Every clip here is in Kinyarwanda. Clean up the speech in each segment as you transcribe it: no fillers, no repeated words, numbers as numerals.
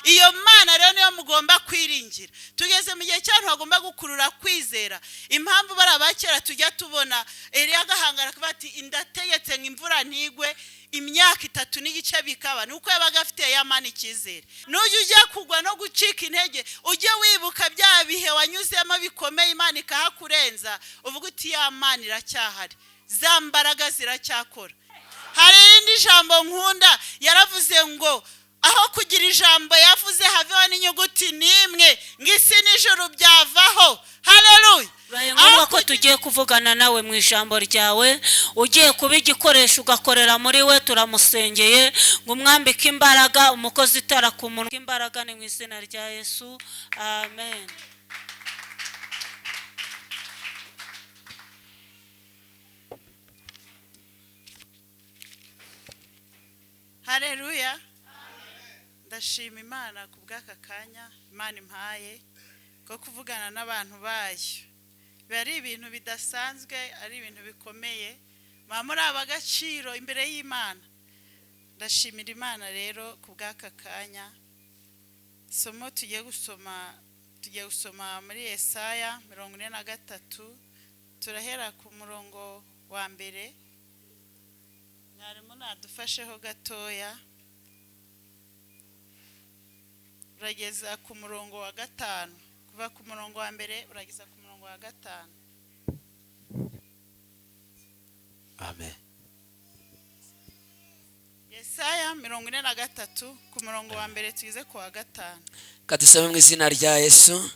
Iyo Mana rero niyo mugomba kwiringira. Tugeze mu gihe cy'abantu bagomba gukurura kwizera. Impamvu bari abakera tujya tubona Eliya agahangara akavuga ati ndategetse ngo imvura ntigwe imyaka 3 n'igice bikaba, nuko yabaga afite ya Mana icyizere. Nujya ujya kugwa no gucika intege, ujye wibuka bya bihe wanyuzemo bikomeye Imana ikahakurenza, uvuga uti ya Mana iracyahari, za mbaraga ziracyakora. Hari irindi jambo nkunda yaravuze ngo aho kugira ijambo yavuze haveho n'inyuguti n'imwe ngo isi n'ijuru byavaho. Haleluya. Bibaye ngombwa ko tugiye kuvugana nawe mu ijambo ryawe, ugiye kuba igikoresho ugakorera muri we. Turamusengeye ngo umwambike imbaraga, umukozi itara ku munwa, imbaraga ni mu izina rya Yesu, amen. Haleluya. Ndashima Imana ku bw'aka kanya Imana impaye ko kuvugana n'abantu bayo. Biba ari ibintu bidasanzwe, ari ibintu bikomeye, muba muri ab'agaciro imbere y'Imana. Ndashimira Imana rero ku bw'aka kanya. Somo tugiye gusoma muri Yesaya 43, turahera ku murongo wa mbere. Mwarimu nadufasheho gatoya, urageza ku murongo wa 5, kuva ku murongo wa mbere urageza ku murongo wa 5. Amen. Yesaya 43 ku murongo wa mbere tugeze ku wa 5. Kadusome mu izina rya Yesu.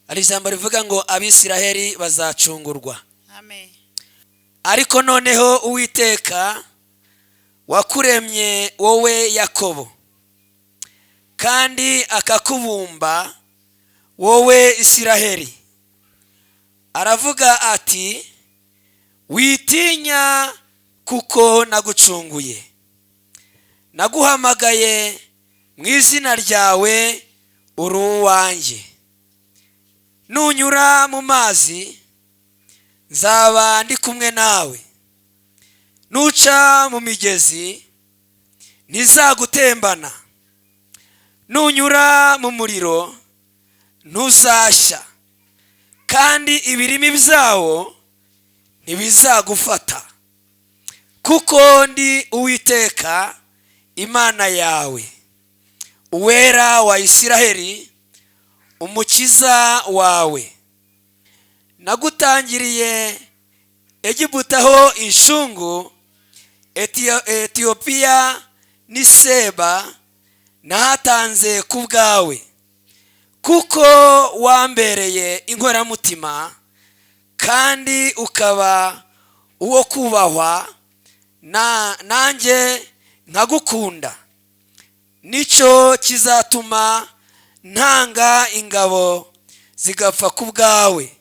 Ari ijambo rivuga ngo Abisiraheli bazacungurwa. Amen. Ariko noneho Uwiteka wakuremye wowe Yakobo, kandi akakubumba wowe Isiraheli, aravuga ati witinya kuko nagucunguye, naguhamagaye mu izina ryawe, uri uwanjye. Nunyura mu mazi nzaba ndi kumwe nawe, nuca mu migezi ntizagutembana, nunyura mu muriro ntuzashya, kandi ibirimi byawo ntibizagufata, kuko ndi Uwiteka Imana yawe, Uwera wa Isiraheli, Umukiza wawe. Nagutangiriye Egiputa ho inshungu, Etiyopiya n'i Seba nahatanze ku bwawe, kuko wambereye inkoramutima kandi ukaba uwo kubahwa, nanjye nkagukunda. Nicyo kizatuma ntanga ingabo zigapfa ku bwawe,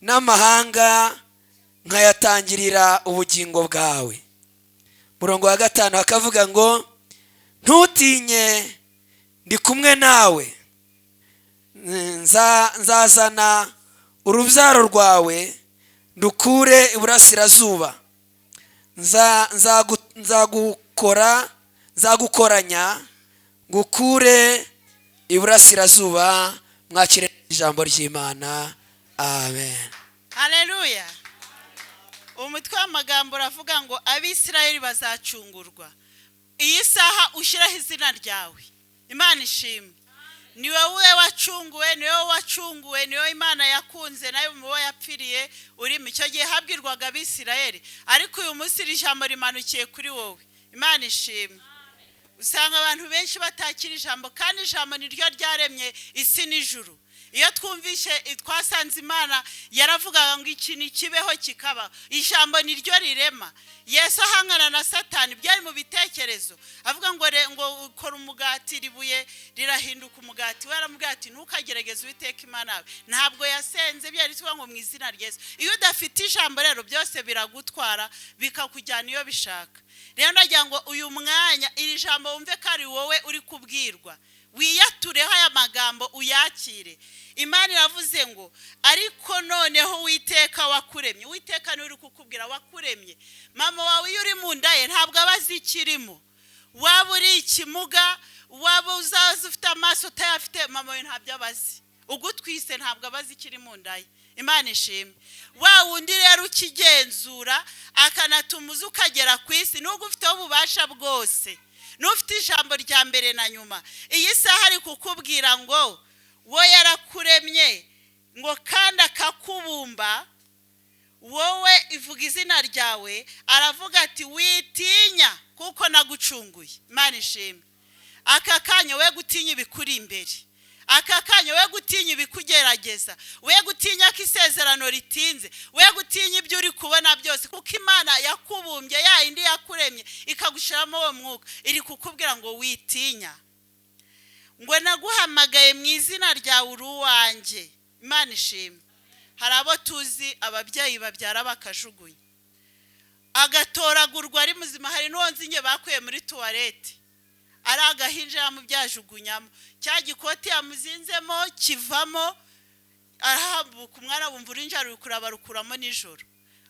n'amahanga nkayatangirira ubugingo bwawe. Murongo wa 5 akavuga ngo ntutinye ndi kumwe nawe, nzazana urubyaro rwawe ndukure iburasirazuba, nzagukoranya ngukure iburasirazuba. Mwakire ijambo ry'Imana, amen. Haleluya. Umutwe w'amagambo uravuga ngo Abisirayeli bazacungurwa. Iyi saha ushyiraho izina ryawe. Imana ishimwe. Ni wowe wacunguwe, ni wowe wacunguwe, ni wowe Imana yakunze, nawe mu bo yapfiriye uri mu cyo gihe habwirwaga Abisirayeli, ariko uyu munsi iri jambo rimanukiye kuri wowe. Imana ishimwe. Usanga abantu benshi batakira ijambo, kandi ijambo ni ryo ryaremye isi n'ijuru. Iyo twumvishe twasanze Imana yaravugaga ngo iki ni kibeho kikaba, ijambo ni ryo rirema. Yesu ahangana na Satani byari mu bitekerezo, avuga ngo ngo ukora umugati ribuye rirahinduka umugati. We aramubwira ati ntukagerageze Uwiteka Imana yawe. Ntabwo yasenze, byari tuvuga ngo mu izina rya Yesu. Iyo udafite ijambo rero byose biragutwara bikakujyana iyo bishaka. Rero ndagira ngo uyu mwanya iri jambo wumve ko ari wowe uri kubwirwa, wiyatureho aya magambo uyakire. Imana iravuze ngo ariko noneho Uwiteka wakuremye. Uwiteka niwe uri kukubwira wakuremye. Mama wawe iyo uri mu nda ye ntabwo aba azi ikirimo. Waba uri ikimuga, waba uzaza ufite amaso utayafite, mama we ntabyo abazi, ugutwise ntabwo abazi ikiri mu nda ye. Imana ishimwe. Wa wundi rero ukigenzura akanatuma uza ukagera ku isi, nubwo ufiteho ububasha bwose, n'ufite ijambo rya mbere na nyuma, iyi saha ari kukubwira ngo we yarakuremye, ngo kandi akakubumba wowe, ivuga izina ryawe, aravuga ati witinya kuko nagucunguye. Imana ishimwe. Aka kanya we gutinya ibikuri imbere, aka kanya we gutinya ibikugerageza, we gutinya ko isezerano ritinze, we gutinya ibyo uri kubona byose, kuko Imana yakubumbye, ya yindi yakuremye ikagushyiramo uwo mwuka, iri kukubwira ngo witinya, ngo naguhamagaye mu izina ryawe, uri uwanjye. Imana ishimwe. Hari abo tuzi ababyeyi babyara bakajugunya, agatoragurwa ari muzima. Hari n'uwo nzi nge bakuye muri tuwarete ari agahinja, yamubyajugunyamo cya gikoti yamuzinzemo kivamo, arahambuka umwana wumva uruhinja ruri barukuramo nijoro.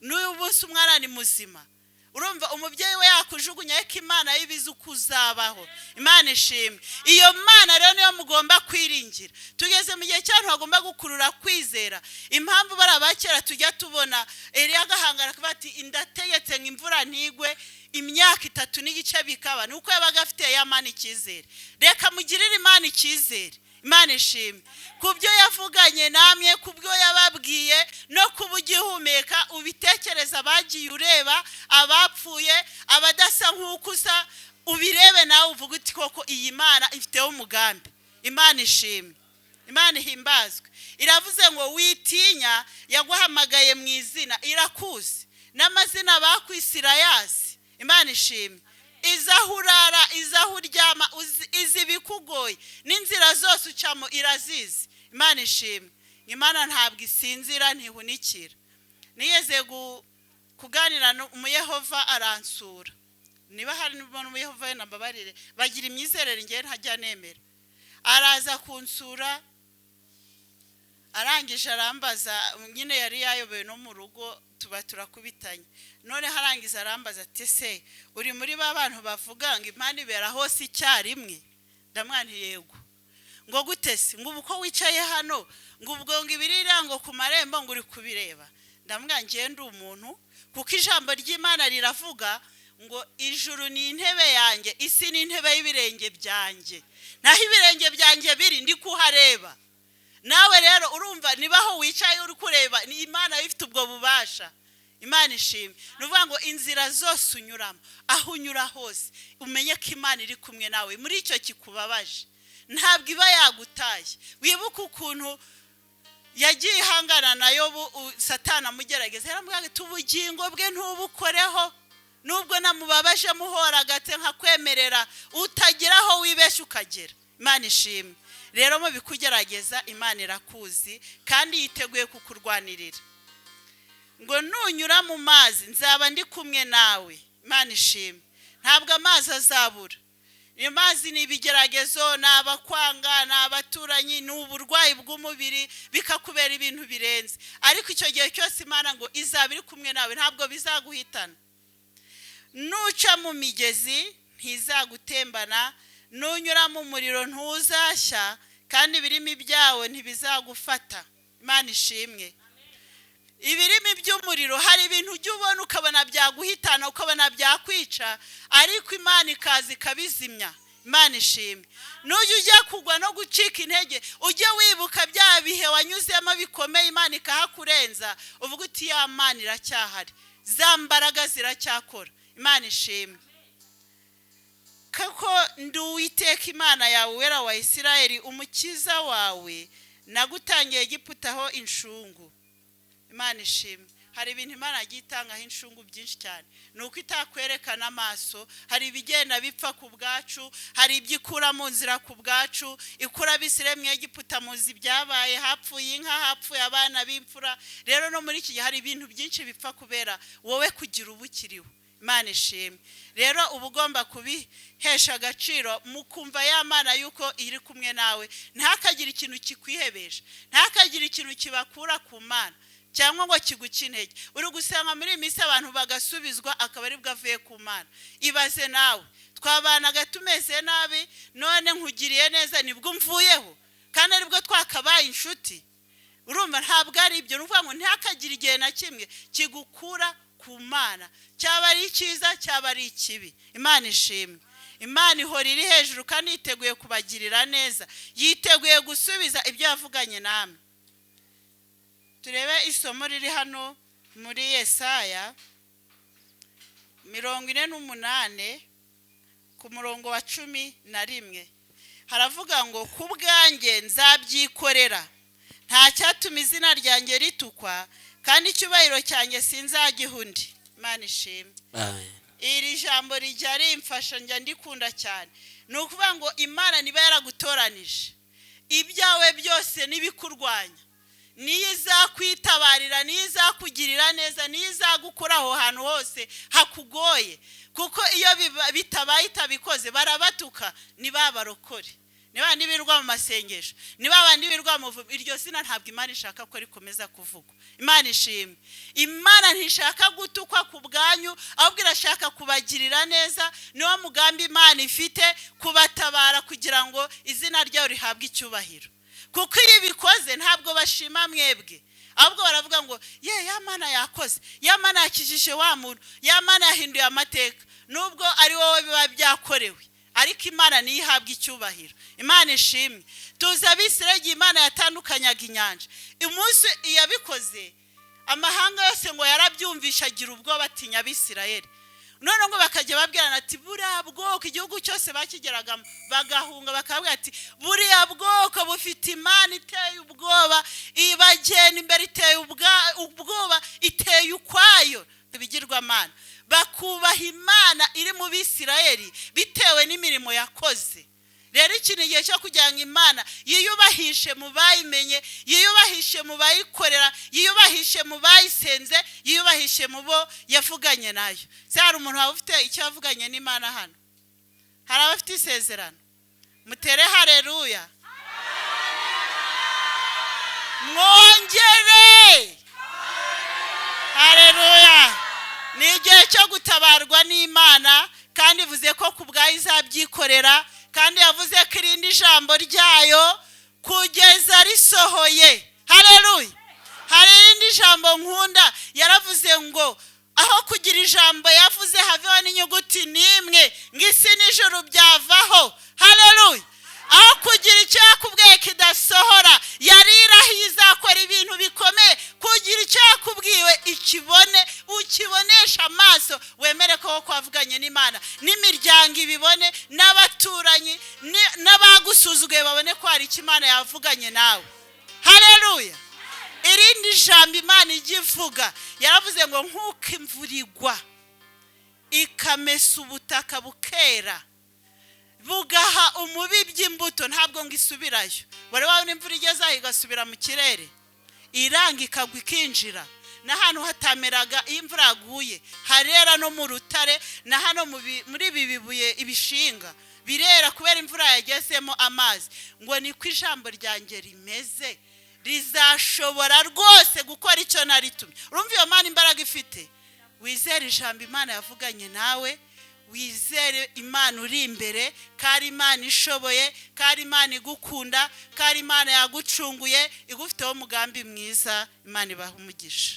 N'uyu munsi umwana ni muzima. Urumva umubyeyi we yakujugunya, ariko Imana yo ibizi uko uzabaho. Imana ishimwe. Iyo Mana rero niyo mugomba kwiringira. Tugeze mu gihe cy'abantu bagomba gukurura kwizera. Impamvu bari abakera tujya tubona Eliya agahangara akavuga ati ndategetse ngo imvura ntigwe imyaka 3 n'igice, bikaba, ni uko yabaga afite ya Mana icyizere. Reka mugirire Imana icyizere. Imana ishimwe. Ku byo yavuganye namwe, ku byo yababwiye, no kuba ugihumeka ubitekereza, abagiye ureba abapfuye, abadasa nk'uko usa, ubirebe nawe uvuga uti koko iyi Mana ifiteho umugambi. Imana ishimwe. Imana ihimbazwe. Iravuze ngo witinya, yaguhamagaye mu izina, irakuzi n'amazina bakwise irayazi. Imana ishimwe. Izi aho urara, izi aho uryama, izi ibikugoye n'inzira zose ucamo irazizi. Imana ishimwe. Imana ntabwo isinzira, ntihunikira. Nigeze kuganira n'umuyehova aransura. Niba hari n'umuyehova we nambabarire, bagira imyizerere ngewe ntajya nemera. Araza kunsura, arangije arambaza, nyine yari yayobewe no mu rugo, tuba turakubitanye. None harangiza arambaza ati se uri muri ba bantu bavuga ngo Imana ibera hose icyarimwe? Ndamwana yego. Ngo gute se? Ngo ubu ko wicaye hano, ngo ubwo ngo ibirira ngo ku marembo ngo uri kubireba. Ndamubwira ngiye ndi umuntu, kuko ijambo ry'Imana riravuga ngo ijuru ni intebe yanjye, isi ni intebe y'ibirenge byanjye, naho ibirenge byanjye biri ndi kuhareba. Nawe rero urumva nibaho wicaye uri kureba, ni Imana ifite ubwo bubasha. Imana ishimwe. Ni ukuvuga ngo inzira zose unyuramo, aho unyura hose, umenye ko Imana iri kumwe nawe muri icyo kikubabaje, ntabwo iba yagutaye. Wibuke ukuntu yagiye ihangana na Yobu, Satani amugerageza, yaramubwira ati ubugingo bwe ntubukoreho, nubwo namubabaje muhoragate nkakwemerera, utagira aho wibeshya ukagera. Imana ishimwe. Rero mu bikugerageza Imana irakuzi kandi yiteguye kukurwanirira. Ngo nunyura mu mazi nzaba ndi kumwe nawe. Imana ishimwe. Ntabwo amazi azabura. Ayo mazi ni ibigeragezo, ni abakwanga, ni abaturanyi, ni uburwayi bw'umubiri, bikakubera ibintu birenze. Ariko icyo gihe cyose Imana ngo izaba iri kumwe nawe, ntabwo bizaguhitana. Nuca mu migezi ntizagutembana, nunyura mu muriro ntuzashya, kandi ibirimi byawe ntibizagufata. Imana ishimwe. Ibirimi by'umuriro, hari ibintu ujya ubona ukabona byaguhitana, ukabona byakwica, ariko Imana ikaza ikabizimya. Imana ishimwe. Nujya ujya kugwa no gucika intege, ujye wibuka bya bihe wanyuzemo bikomeye, Imana ikahakurenza, uvuga uti ya Mana iracyahari, za mbaraga ziracyakora. Imana ishimwe. Kuko ndi Uwiteka Imana yawe, Uwera wa Isirayeli, umukiza wawe, nagutangiye Egiputa aho inshungu. Imana ishimwe. Hari ibintu Imana yagiye itangaho inshungu byinshi cyane, ni uko itakwerekana amaso. Hari ibigenda bipfa ku bwacu, hari ibyo ikura mu nzira ku bwacu. Ikura Abisirayeli mu Egiputa, muzi ibyabaye, hapfuye inka, hapfuye abana b'imfura. Rero no muri iki gihe hari ibintu byinshi bipfa kubera wowe kugira ubukiriho. Imana ishimwe. Rero uba ugomba kubihesha agaciro, mukumva ya Mana yuko iri kumwe nawe. Ntihakagire ikintu kikwihebesha, ntihakagire ikintu kibakura ku Mana. cyangwa ngo kiguce intege. Uri gusanga muri iyi minsi abantu bagasubizwa akaba aribwo avuye ku Mana. Ibaze nawe, twabanaga tumeze nabi, none nkugiriye neza nibwo mvuyeho, kandi aribwo twakabaye inshuti. Urumva ntabwo ari ibyo. Ni ukuvuga ngo ntihakagire igihe na kimwe kigukura ku Mana, cyaba ari icyiza cyaba ari ikibi. Imana ishimwe. Imana ihora iri hejuru kandi yiteguye kubagirira neza, yiteguye gusubiza ibyo yavuganye namwe. Turebe isomo riri hano muri Yesaya 48 ku murongo wa 11. Haravuga ngo ku bwanjye nzabyikorera, nta cyatuma izina ryanjye ritukwa, kandi icyubahiro cyanjye sinzagiha undi. Imana ishimwe. Amen. Iri jambo rijya rimfasha, njya ndikunda cyane. Ni ukuvuga ngo Imana niba yaragutoranije, ibyawe byose nibikurwanya, niyo izakwitabarira, niyo izakugirira neza, niyo izagukura aho hantu hose hakugoye. Kuko iyo bitabaye itabikoze barabatuka, nibabarokore, niba nibirwa mu masengesho, niba abandi birwa mu vuba, iryo zina ntabwo Imana ishaka ko rikomeza kuvugwa. Imana ishimwe. Imana ntishaka gutukwa ku bwanyu, ahubwo irashaka kubagirira neza. Niwo mugambi Imana ifite, kubatabara kugira ngo izina ryayo rihabwe icyubahiro. Kuko iyo ibikoze ntabwo bashima mwebwe, ahubwo baravuga ngo ye, ya Mana yakoze, ya Mana yakijije wa muntu, ya Mana yahinduye amateka. Nubwo ari wowe biba byakorewe, ariko Imana niyo ihabwa icyubahiro. Imana ishimwe. Tuzi Abisirayeli, Imana yatandukanyaga inyanja. Umunsi yabikoze amahanga yose ngo yarabyumvisha agira ubwoba, atinya Abisirayeli. None ngo bakajya babwirana ati buriya bwoko, igihugu cyose bakigeragamo bagahunga, bakabwira ati buriya bwoko bufite Imana iteye ubwoba, ibagenda imbere iteye ubwoba, iteye ukwayo ibigirwamana. Bakubaha Imana iri mu Bisirayeli bitewe n'imirimo yakoze. Rero iki ni igihe cyo kugira ngo Imana yiyubahishe mu bayimenye, yiyubahishe mu bayikorera, yiyubahishe mu bayisenze, yiyubahishe mu bo yavuganye nayo. Se hari umuntu waba ufite icyo yavuganye n'Imana hano? Hari abafite isezerano? Mutere haleluya, mwongere haleluya. Ni igihe cyo gutabarwa n'Imana, kandi ivuze ko ku bwayo izabyikorera, kandi yavuze ko irindi jambo ryayo kugeza risohoye. Haleluya. Hari irindi jambo nkunda, yaravuze ngo aho kugira ijambo yavuze haveho n'inyuguti n'imwe, ngo isi n'ijuru byavaho. Haleluya. Aho kugira icyo yakubwiye kidasohora, yarirahiye izakora ibintu bikomeye. Kugira icyo yakubwiwe ikibone, ukibonesha amaso, wemere ko kwavuganye n'Imana, n'imiryango ibibone, n'abaturanyi, n'abagusuzuguye babone ko hari icyo Imana yavuganye nawe. Haleluya. Irindi jambo Imana ijya ivuga, yaravuze ngo nk'uko imvura igwa ikamesa ubutaka bukera, bugaha umubibyi imbuto, ntabwo ngo isubirayo. Wari wabona imvura igeze aho igasubira mu kirere, iranga ikagwa ikinjira. N'ahantu hatameraga iyo imvura yaguye harera, no mu rutare, na hano muri ibi bibuye ibishinga birera kubera imvura yagezemo amazi. Ngo niko ijambo ryanjye rimeze, rizashobora rwose gukora icyo naritumye. Urumva iyo Mana imbaraga ifite? Wizere ijambo Imana yavuganye nawe, wizere Imana uri imbere, ko ari Imana ishoboye, ko ari Imana igukunda, ko ari Imana yagucunguye, igufiteho umugambi mwiza. Imana ibaha umugisha.